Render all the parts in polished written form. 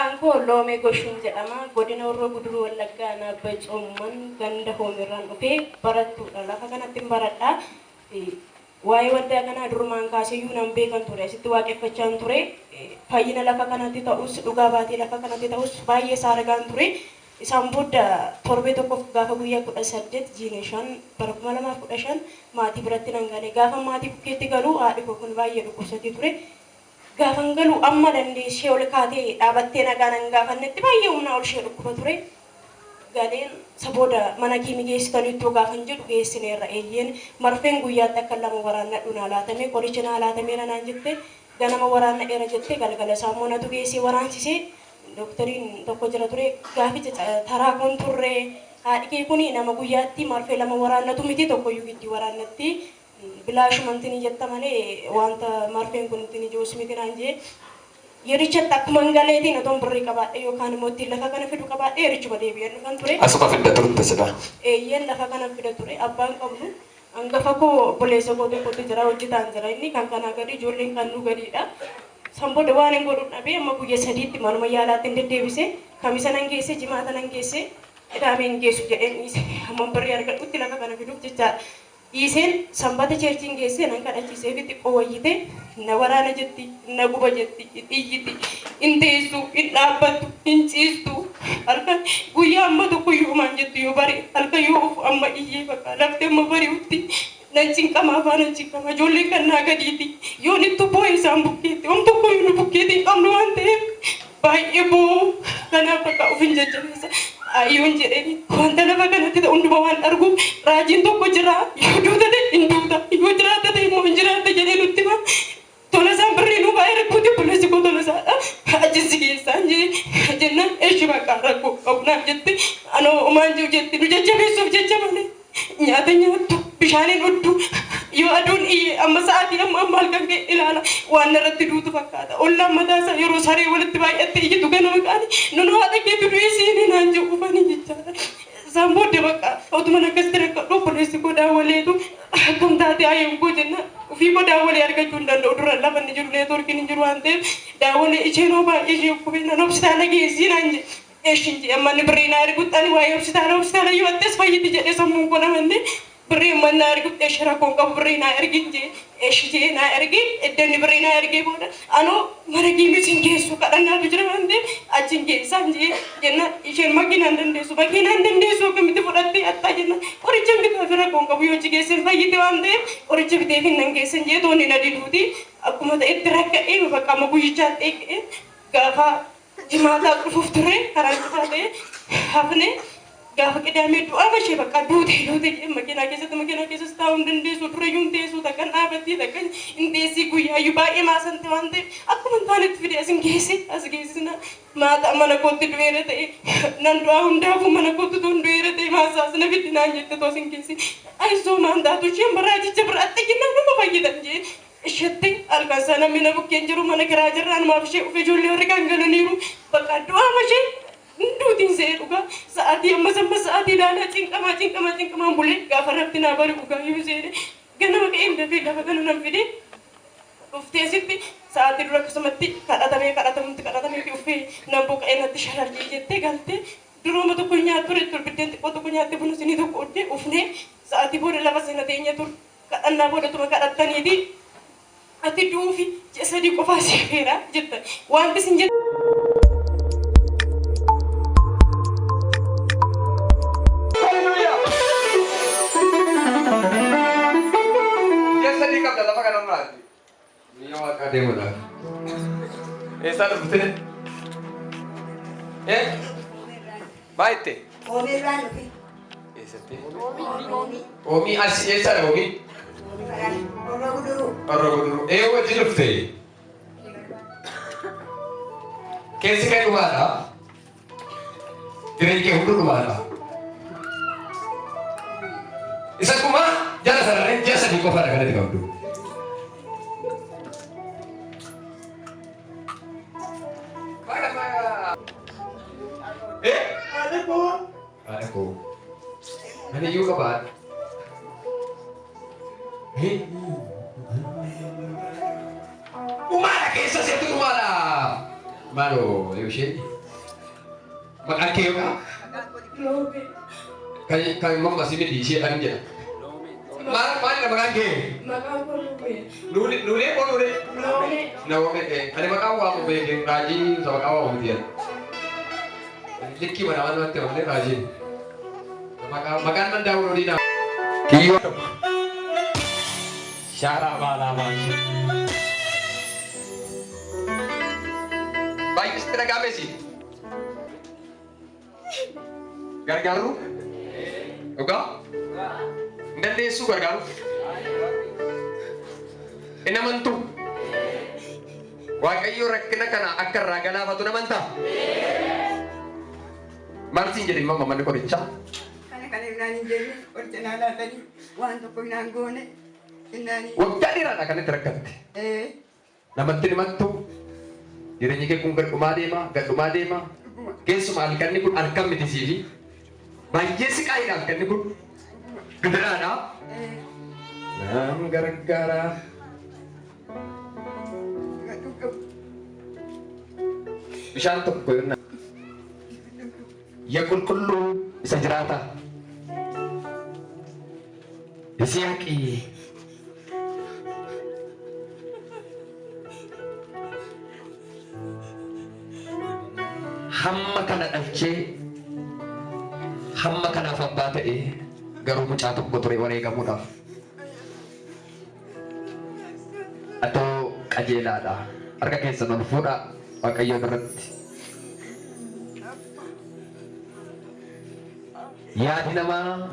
Maqaan koo Loomee Goshuun jedhama. Godina Horroo Guduruu Wallaggaa Naabbay Coomman ganda Hoomirraan dhufee barattuudha. Lafa kanatti hin baradha. Waa'ee waldaa kanaa durumaan kaaseyyuu nan beekan ture. Asitti waaqeffachaan ture. Fayyina lafa kanatti ta'us, dhugaa baatee lafa kanatti ta'us baay'ee isaa argaan ture. Isaan booda torbee tokkoof gaafa guyyaa 18 jiine 5 bara 2015 maatii biratti nan gale. Gaafa maatii bukkeetti galu haadhi koo kun baay'ee dhukkubsatee ture. Gaafan galu amma dandeessee ol kaatee dhaabattee nagaa nan gaafannetti baay'ee humnaa ol ishee dhukkuba ture. Galeen isa booda mana kiimii geessitaniittuu gaafan jedhu geessineerra eeyyeen marfeen guyyaatti akka lama waraannadhu naa laatamee qorichi naa laatameera naan jette ganama waraannadheera jette galgala isaa immoo natu geessee waraansisee dooktoriin tokko jira ture gaaficha taraa koon turre haadhi kee kuni nama guyyaatti marfee lama waraannatu miti tokkoyyuu giddii waraannatti bilaashuma intini jetta malee wanta marfeen kun intini ji'us miti naan jee yerichatti akkuma hin galeetiin otoon birrii qabaadhe yookaan immoo ittiin lafa kana fidu qabaadhe yerichuma deebi'een dhufan ture. Asuma fidda turte sila. Eeyyeen lafa kana fida ture abbaan qabnu hangafa koo obboleessa koo tokkotu jira hojjetaan jira inni kan kanaa gadi ijoolleen kan nu gadiidha. San booda waan hin godhu dhabee amma guyya sadiitti manuma yaalaatti hin deddeebise kamisa nan geesse jimaata nan geesse qidaamee hin geessu jedheen dhiise hamma birrii argadhutti lafa kana fiduuf jechaadha. Dhiiseen Sanbata cheerchiin geessee nan kadhachiiseefi xiqqoo wayyite na waraana jetti, na guba jetti, hin iyyiti, hin teessu, hin dhaabbattu, hin ciistu. Halkan guyyaa amma tokko yoo maan jettu yoo bari halkan yoo ufu amma iyyee bakka lafti amma bari'utti nan cinqama afaan nan cinqama ijoolleen kan naa gadiiti yoon ittu boo'e isaan bukkeetti om tokko yoo nu bukkeetti hin qabnu waan ta'eef baay'ee boo'u kanaaf bakka of hin jajjabeessa ayyoon jedheen wanta lafa kanatti ta'u hunduma waan arguuf raajiin tokko jira yoo duuta ta'e hin duuta yoo jiraatta ta'e immoo hin jiraatta jedhee nutti hima tola isaan birrii nuu baay'ee rakkooti obboleessi koo tola isaadha ajjisi keessaan jee jennaan eshi bakka rakkoo qabu naan jette anoo omaan jiru jette nu jajjabeessuuf jecha malee nyaata nyaattu bishaan hin dhugdu yoo aduun iyye amma sa'aatii amma amma halkan ka'e ilaala waan narratti duutu fakkaata ollaan mataa isaa yeroo saree walitti baay'atte iyyitu ganama kaani nun haadha keetu du'ee seenee naan jedhu ufanii jechaadha. Isaan booddee bakka otuman akkasitti rakkadhu obboleessi koo daawwaleetu akkam taate ayyeen koo jennaan ofii koo daawwalee argachuu hin danda'u dura lafa inni jiru neetwoorkiin hin jiru waan ta'eef daawwalee isheenoo baay'ee ishee dhukkubee nan hospitaala geessii naan jedhe. Eshi hin jedhe amma inni birrii naa ergutti ani waa'ee hospitaala hospitaala yoo attes fayyiti jedhe sammuun koo namanne birrii amma naa ergutti eshi rakkoon qabu birrii naa ergin jee eshi jee naa ergi edda inni birrii naa ergee booda anoo mana giimis hin geessu kadhannaatu jira waan ta'eef achi hin geessaan jee jennaan isheen makiinaa hin dandeessu makiinaa hin dandeessu akkamitti fudhattee attaa jennaan qoricha hin bitaafi rakkoon qabu yoo achi geessen fayyite waan ta'eef qoricha biteef hin nan geessan jee toonni na diduuti akkuma ta'etti rakkadhee bakka amma guyyichaatti eegga'e gaafa Jimaataa dhufuuf ture karaan cufaa ta'e hafne gaafa qidaamee du'aa ishee bakka duute duute jedhee makiinaa keessatti makiinaa keessas taa'uu hin dandeessu durayyuu hin teessu takka hin dhaabattii takka hin teessii guyyaayyuu baay'ee maasante waan ta'eef akkuma hin taanetti fide as hin geesse as geessisna maata mana kootti du'eera ta'e nan du'aa hundaafuu mana kootti tuun du'eera ta'e maasaas na fiddi naan jette too as hin geesse ayisoo maan taatu isheen baraajicha biraatti jennaan nama fayyitan jee Ishetti halkan sana namni na bukkeen jiru mana kiraa jirra anumaaf ishee dhufe ijoollee warri kaan galaniiru bakka du'aama ishee hunduutiin se'ee dhugaa sa'aatii ammas ammas sa'aatii ilaalaa cinqamaa cinqamaa cinqamaan bulee gaafa rafti naa bari'u gaayyuu seene ganama ka'een dafee lafa kana nan fide dhuftee sitti sa'aatii dura akkasumatti kadhatamee kadhatamutti kadhatamee fi uffee nan boqa'ee natti shararjee jettee galtee durooma tokko nyaattu ture biddeen xiqqoo tokko nyaatte buna sinii tokko oddee ufnee sa'aatii booda lafa sana teenya ture. Kadhannaa booda tuma kadhattaniiti ati du'uufi ji'a sadii qofaa si hafeera jettan. Wanti isin jettan. Ji'a sadii qabda lafa kanarraati. Biyya waaqaa deemuudhaaf. Eessaa dhuftee? Eh? Maa itti? Oomiirraan dhufe. Eessatti? Oomii asii eessaadha oomii? Horroo Guduruu. Horroo Guduruu. Ee wajjin dhufte? Keessi kee dhumaadha. Jireenyi kee hunduu dhumaadha. Isa dhumaa jala sararee ji'a sadii qofaadha kan itti qabdu. Eh? Haadha koo. Ani iyyuu qaba. Eh? Dhumaadha keessa seetu dhumaadha. Maaloo ishee maqaan kee yookaan kan kan mamma si miti ishee ani jedha. Maal maalidha maqaan kee? Maqaan koo Luubee. Luulee Luulee moo Luulee? Loomee. Namoonni ani maqaan waamu beekee raajii isa maqaa waamu miti jedha. Likkii mana waan namatti malee raajii. Maqaan maqaan man daawwan olii naa. Kiyyoo tokko. Shaaraa baalaa baay'ee. Baay'ee sitti dhaga'ameesi. Gargaaruu? Dhugaa? Hin dandeessuu gargaaruu? Hin amantuu? Waaqayyo rakkina kana akka irraa galaafatu ni amantaa? Maal siin jedhe immoo manni qorichaa? Kana kana innaan hin jenne qoricha naa laatanii waan tokko innaan goone innaan. Waggaa dheeraadha kan itti rakkatte. Ee. Namatti himattu jireenyi kee kun gadhumaa deema gadhumaa deema. Keessumaa halkanni kun halkan miti siifi. Baay'ee siqaayidha halkanni kun. Gidiraadha. Ee. Naan gargaara. Gadhuu qabu. Bishaan tokko yoo Ya qulqulluu isa jiraata. Yisihaaqi. Hamma kana dhalchee hamma kanaaf abbaa ta'e garuu mucaa tokko ture wareegamuudhaaf. Atoo qajeelaadha. Harka keessan ol fuudhaa Waaqayyo biratti. Yaadi namaa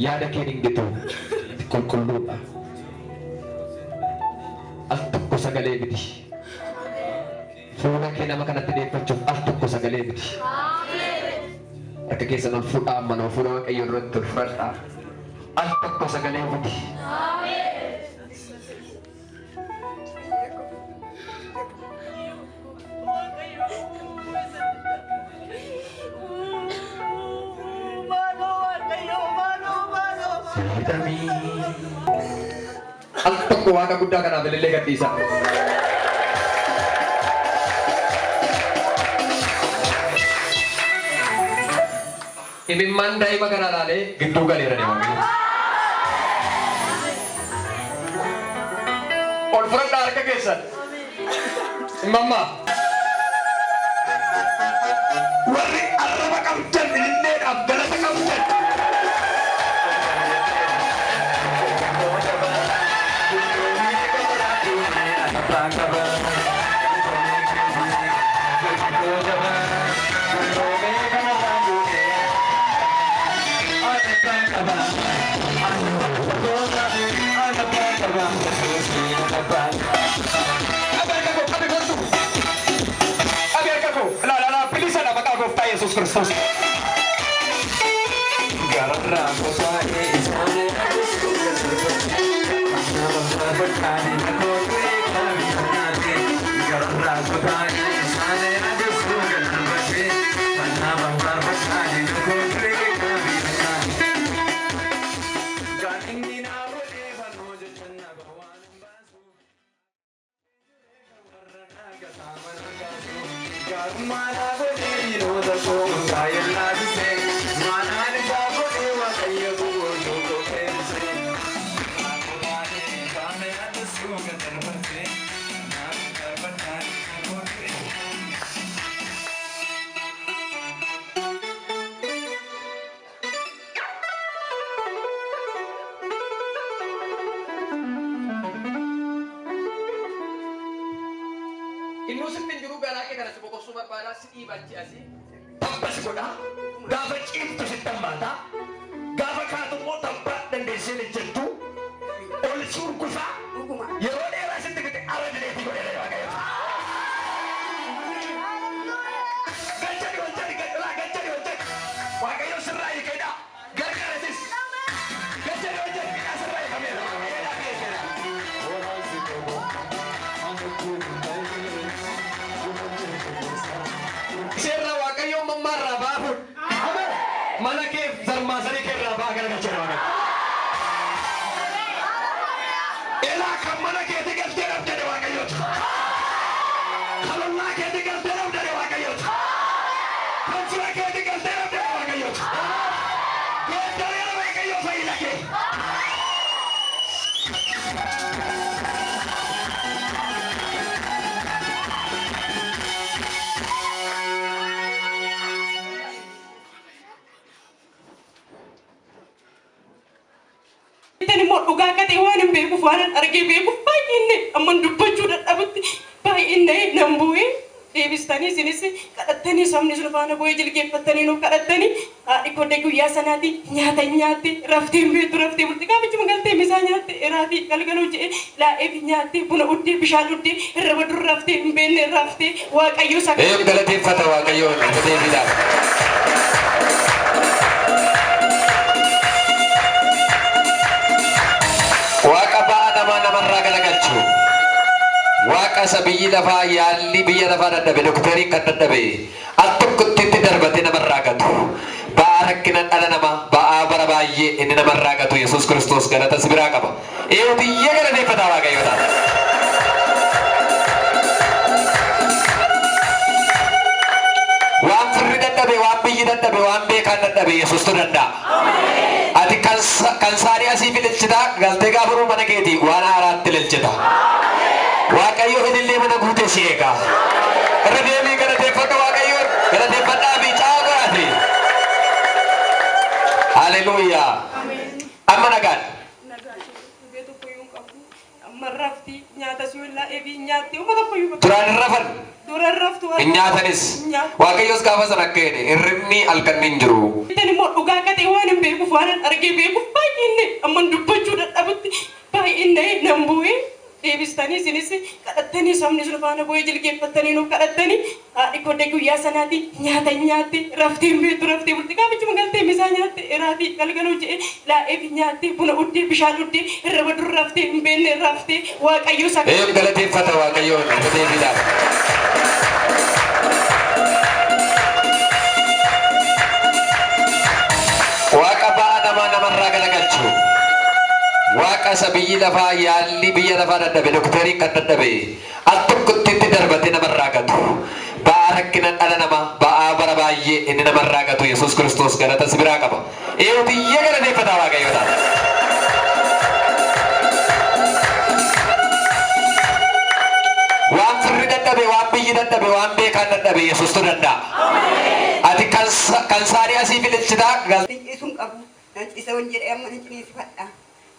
yaada kee hin gitu qulqulluudha. Al tokko sagalee miti. Fuula kee nama kanatti dhiyeeffachuuf al tokko sagalee miti. Harka keessan ol fuudhaa amma nama fuula Waaqayyo duratti ol fudhadhaa. Al tokko sagalee miti. Al tokko waaqa guddaa kanaaf ilillee gadhiisa. Imimmaan daa'ima kana ilaalee gidduu galeera ni Waaqayyo. Ol fudhadhaa harka keessan. Imammaa. Warri arraba qabdan ililleedhaaf galata qabdan. Qabi harka koo qabi kottu. Qabi harka koo. Ilaa ilaa bilisadha maqaa gooftaa Yesuus Kiristoos. Innuu sitti hin jiru garaa kee kana si boqochuu barbaadaa si dhiibachi asii. Tabba si godha. Gaafa ciimtu sitti hammaata. Gaafa kaatu immoo tabba dandeessee ejjettu. Ol si urgufa. Dhuguma. Yeroo dheeraa sitti fite ara dileetii godheera Waaqayyo. Galchani ol jedhi galchaa galchani ol jedhi. Waaqayyo sirraa hiikeedha. Gargaaretis. Galchani ol jedhi hidhaa sirraa hiikameera. Hidhaa hiikeera. Seerra Waaqayyo mammaarraa baafuun. Mana kee zarmaasarii kee irraa baa garagalcheera Waaqayyo. Elaa kan mana keetii galtee dhabde Waaqayyooti. waan argee beekuuf baay'inne amman dubbachuu dadhabutti baay'inne nan bu'ee deebistanii isinis kadhattanii sabni sun faana bu'ee jilgeeffattanii nuuf kadhattanii haadhi kodde guyyaa sanaati nyaata nyaatte raftee hin beektu raftee bulti gaafichuma galtee misaa nyaatte eraatii galgaloo je'e laa'eef nyaatte buna uddee bishaan uddee hirriba dur raftee hin beekne raftee Waaqayyo isa Eeyyam galateeffata Waaqayyoon irra deebiidhaaf. Waaqa ba'aa namaa namarraa galagalchu. Waaqa isa biyyi lafaa yaalli biyya lafaa dadhabe doktoriin kan dadhabe al tokkotti itti darbatee namarraa gatu. Ba'aa rakkina dhala namaa ba'aa bara baay'ee inni namarraa gatu Yesuus Kiristoos galata si biraa qaba. Eewutiyyee galateeffataa Waaqayyoodhaaf. Waan firri dadhabe, waan biyyi dadhabe, waan beekaan dadhabe Yesuustu danda'a. Ati kan kan saanii asii ililchita, galtee gaafa dhufuu mana keetii waan haaraatti ililchita. Waaqayyo ilillee mana guutee si eega. Irra deemii galateeffadhu Waaqayyoon galateeffadhaa fi caa godhate. Haleluuyaa. Amma nagaadha. Nagaa ishee dhibee tokko iyyuu hin qabdu. Amma rafti nyaata si ollaa ebii nyaatti uma tokko iyyuu Duraan hin rafan. Dura hin raftu. Hin nyaatanis. Waaqayyos gaafa sana akka jedhe hirribni halkan hin jiru. Ittiin immoo dhugaa akka ta'e waan hin beekuuf waan hin argee beekuuf baay'inne amman dubbachuu dadhabutti baay'inne nan bu'ee deebistanii isinis kadhattanii sabni sun faana bu'ee jilgeeffattanii nuuf kadhattanii haadhi kodde guyyaa sanaati nyaata nyaatte raftee hin beektu raftee bulti gaafichuma galtee misaa nyaatte eraatii galgaloo je'e laa'eef nyaatte buna uddee bishaan uddee hirriba dur raftee hin beekne raftee Waaqayyo isa Eeyyam galateeffata Waaqayyoon irra deebiidhaaf. Waaqa ba'aa namaa namarraa galagalchu. Waaqa isa biyyi lafaa yaalli biyya lafaa dadhabe doktoriin kan dadhabe al tokkotti itti darbatee namarraa gatu. Ba'aa rakkina dhala namaa ba'aa bara baay'ee inni namarraa gatu Yesuus Kiristoos galata si biraa qaba. Eewutiyyee galateeffataa Waaqayyoodhaaf. Waan firri dadhabe, waan biyyi dadhabe, waan beekaan dadhabe Yesuustu danda'a. Ati kan kan saanii asii ililchitaa gal Ciisuun qabu nan ciisa wan jedhee amma nan ciniinsifadha.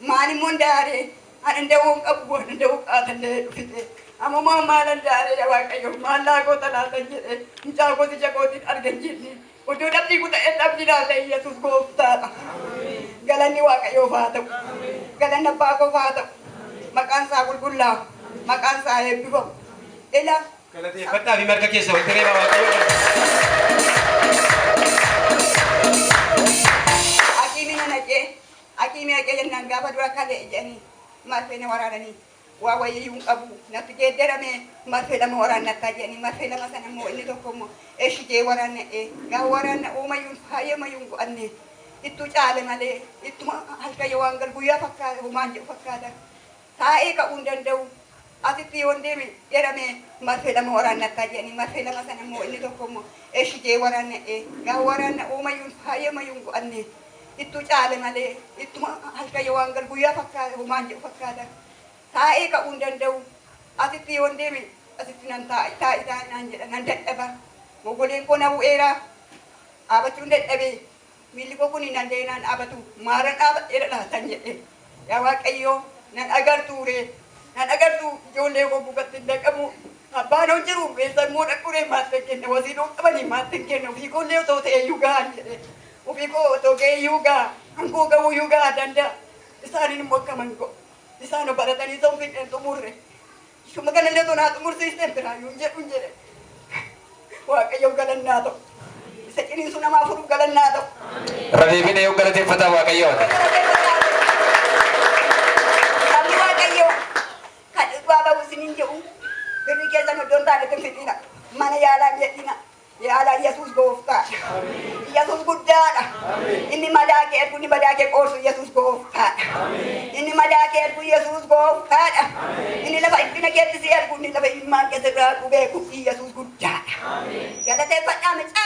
Maal immoo daaree ani dawoo hin qabu ani dawoo qaatan dahee dhufite. Amma moo maalan daaree yaa Waaqayyo maal laa goota laatan jedhee mucaa kooti ija kootiin argan jenne. Utuu dhabdii kuta'ee dhabdii naa ta'e Yesuus gooftaadha. Galanni Waaqayyoof haa ta'u. Galanni abbaa koof haa ta'u. Maqaan isaa qulqullaa'u. Maqaan isaa eebbifamu. Ila Galateeffadhaa fi marga keessa walitti reebaa Waaqayyoon. Hakiimii na naqee hakiimii dhaqee jennaan gaafa dura kalee jedhanii marfee na waraananii waa wayiyyuu hin qabu natti geeddarame marfee lama waraannattaa jedhanii marfee lama sana immoo inni tokko immoo eshi jee waraanna'ee gaafa waraanna uumayyuun faayamayyuu hin go'anne ittuu caale malee ittuma halkan yoo waan gal guyyaa fakkaata homaan jedhu fakkaata taa'ee ka'uu hin danda'u asitti yoon deeme jedhame marfee lama waraannattaa jedhanii marfee lama sana immoo inni tokko immoo eshi jee waraanna'ee gaafa waraanna uumayyuun faayamayyuu hin go'anne ittuu caale malee ittuma halkan yoo waan gal guyyaa fakkaata homaan jedhu fakkaata taa'ee ka'uu hin danda'u asitti yoon deeme asitti nan taa'i taa'i taa'i naan jedha nan dadhaba mogoleen koo na bu'eera dhaabachuun dadhabe miilli koo kun nan da'ee naan dhaabatu maalan dhaabadheera laatan jedhe yaa Waaqayyo nan agartuu ree nan agartuu ijoollee koo bukatti hin dhaqamu abbaan hon jiru eessan immoo dhaqu ree maatti hin kenna wasiiluu qabanii maatti hin kenna ofii koollee otoo ta'e iyyuu gahan jedhe ofii koo otoo ga'e iyyuu gaha hankoo ga'uu iyyuu gaha danda'a isaaniin immoo akkaman go'u isaan baratanii ta'uu fidhan xumurre ishuma kanallee otoo naa xumursiiste biraayyuu hin jedhu hin jedhe Waaqayyoon galannaa ta'u isa ciniinsu namaa furuuf galannaa ta'u. Irra deebiin eeyyam galateeffataa Waaqayyoon. Sabni Waaqayyoo kan dhugaa bahu isiniin jedhu birrii keessan iddoo hin taanetti hin fixina. Mana yaalaa hin jedhina. Yaalaa Yesuus gooftaadha. Yesuus guddaadha. Inni madaa kee ergu inni madaa kee qoorsu Yesuus gooftaadha. Inni madaa kee ergu Yesuus gooftaadha. Inni lafa dhiphina keetti si ergu inni lafa ilmaan kee sirraa beeku Yesuus guddaadha. Galateeffadhaa micaa.